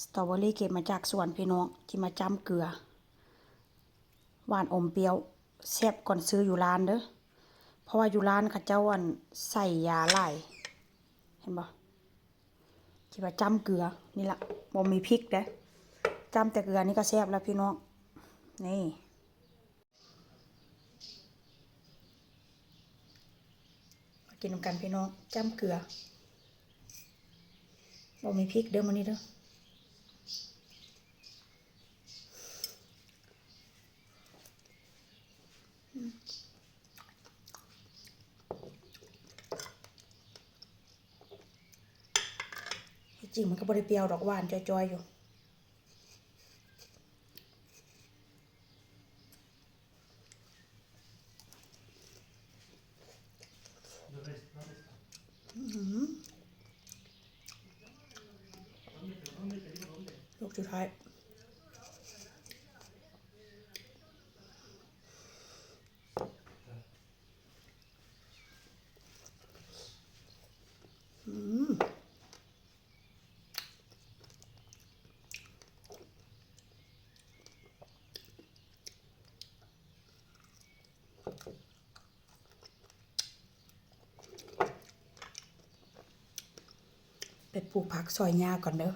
ສະຕໍເບີຣີເກັບມາຈາກສວນພີ່ນ້ອງ ຊິມາຈ້ຳເກືອ ຫວານອົມປ່ຽວ ແຊບກວ່າຊື້ຢູ່ຮ້ານເດີ້ ເພາະວ່າຢູ່ຮ້ານເຂົາເຈົ້າ ອັນ ໃສ່ຢາຫຼາຍ ເຫັນບໍ່? ຊິມາຈ້ຳເກືອນີ້ລະ ບໍ່ມີພິກເດ້ ຈ້ຳແຕ່ເກືອນີ້ກໍແຊບແລ້ວພີ່ນ້ອງ ນີ້. ມາກິນນຳກັນພີ່ນ້ອງ ຈ້ຳເກືອ ບໍ່ມີພິກເດີ້ມື້ນີ້ເດີ້ ທີ່ຈິງມັນກໍບໍ່ໄດ້ປ່ຽວດອກ ຫວານຈ່ອຍໆຢູ່. ລູກສຸດທ້າຍ ອືມ. ໄປປູກຜັກຊ່ອຍຍ່າກ່ອນເດີ້.